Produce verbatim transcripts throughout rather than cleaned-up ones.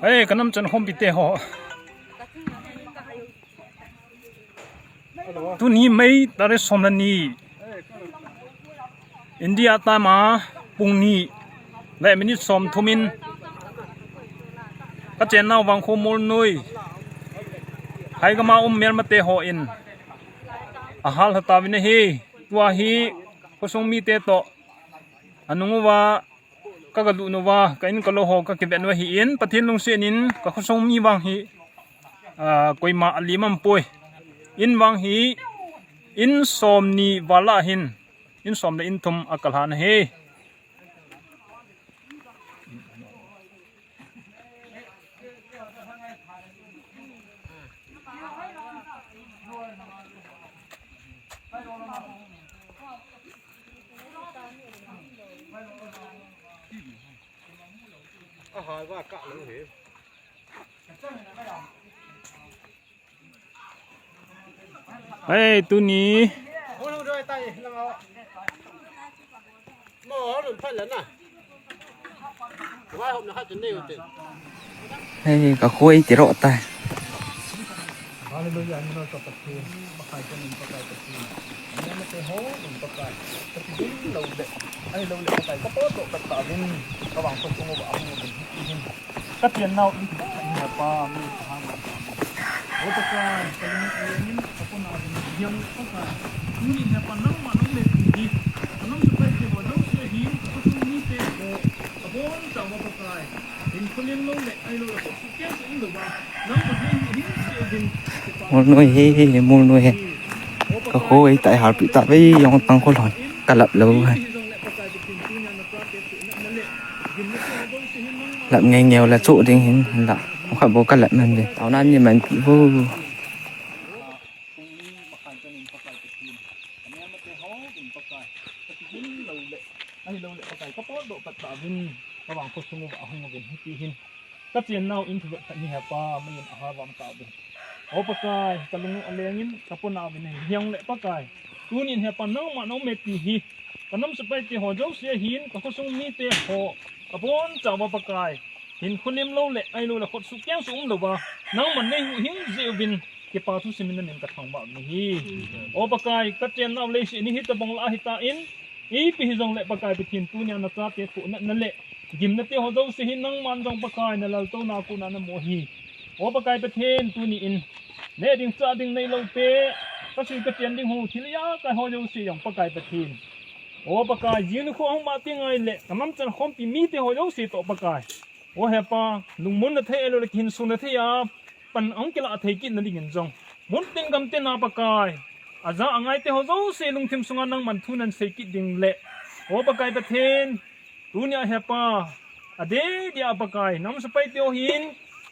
Hei, ka namchan khompi te ho. Tuni May tarik som le ni, India time a pung ni le minute som thum in ka chennau Vangkho Molnoi, Haigam a um Myanmar te ho in ahal lha tauvin ahi. Tua hi khosung mite toh anung uva ka galut nauva, ka in ka lou ho ka kivet nau ahin, Pathen lungset in ka khosung mi vang hi, ah, koima alim aum poi. In vang hi, in som ni val a hin, in som le in thum a kalhan ahi. Hei, tuni. Hei, ka khoi ti ro tai. Hallelujah, ni no ka Pathen, Pakai ka ning Pakai Pathen. Ni ma te ho, ning Pakai. Ka ti din lo le. Ai lo le Pakai, ka po to ka ta din. Ka vang ko ko ba hung din. Ka tian nau in ka in ha pa, mi ka ha ma. O Pakai, ka ling a ling in, ka pon a ling in, hiang Pakai. Tuni in ha pa nangma nang le ti hi. Ka nam su pai te ho, nau se hi, ka su ni te ho, ka bon sa ma Pakai. In ko ling lo le, ai lo le, ko su ke su in lo ba. Nangma ni hi, hi se din. Molnoi hi, hi, hi, Molnoi hi. Ka khoi tai hal pi ta ve, yong tang ko lhon. Ka lap lo hai. Lap ngei ngei la chu ding hin la. Kha bo ka lap man ve. Tao nan ni man pi bo. Ka chennau in thu vet khat ni ha pa, mi in a ha vam ta ding. O Pakai, ka lung a leng in, ka pon a vin hiang le Pakai. Tuni in ha pa nangma nau me ti hi. Ka nam su pai te ho jo se hin, ka khosung mi te ho. Ka bon cha va Pakai. Hin khulim lo le, ai lo le khot su keng su um lo va. Nangma nei hu hing je uvin, kipa thu simin namin ka thang ba ni hi. O Pakai, ka chennau le si ni hi ta bang la hi ta in. Ipi hi jong le Pakai Pathen tuni a na cha te thu na, na le. Gimna te ho jo se hi nangman jong Pakai na lal to na ku na na mo hi. O Pakai Pathen tuni in. Ne ding cha ding nei lo pe. Ka sui ka chen ding ho thil ya ka ho jo se jong Pakai Pathen. O Pakai, jing ni khu ahung ma ti ngai le, ka nam chan khompi mi te ho jo se to Pakai. O ha pa, lungmon na thei lo le kin sun na thei a, pan ahung kila thei kit na ding in jong. Mun tin gam tin a Pakai. A ja a ngai te ho jo se lungthim sunga nangman thu nan sei kit ding le. O Pakai Pathen, tuni a ha pa, a de de a Pakai, nam su pai te ho hin,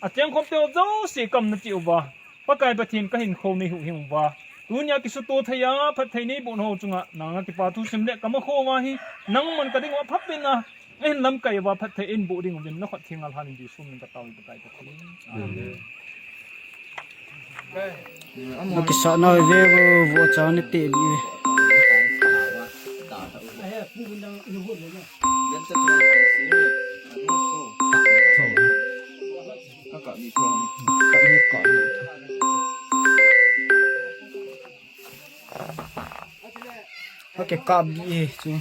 a cheng khom te ho jo se kam na ti uva. Pakai Pathen ka hin kho nei hu hing uva. Tuni a kisu to thei a, phat thei nei bu ho chunga, nanga kipa thu sim le, ka ma kho uva hi, nangman ka ding uva phat pen a, a hin lam kai uva phat thei in bu ding uvin, na khat thing al han in di sum in ka tao in Pakai Pathen. Amen. Amen. Kisa na ve vo, vo cha ni te ni. Okay, kap di eh, chu.